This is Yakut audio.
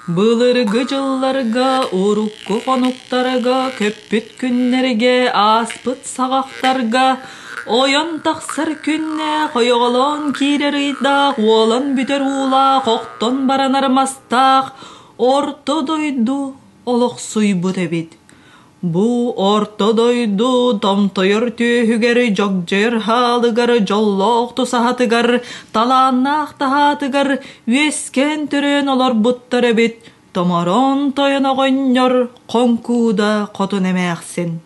Былыргы дьылларга, урукку хонуктарга, көппүт күннэргэ, ааспыт саҕахтарга ойон тахсар күннээх, ойоҕолоон киирэр ыйдаах, уолан бүтэр уулаах, охтон баранар мастаах орто дойду олохсуйбут эбит. Бу орто дойду томтойор түөһүгэр, дьогдьойор хаалыгар, дьоллоох тусаһатыгар, талааннаах таһаатыгар үөскээн-төрөөн олорбуттар эбит томороон тойон оҕонньор Хоҥкууда хотун эмээхсин.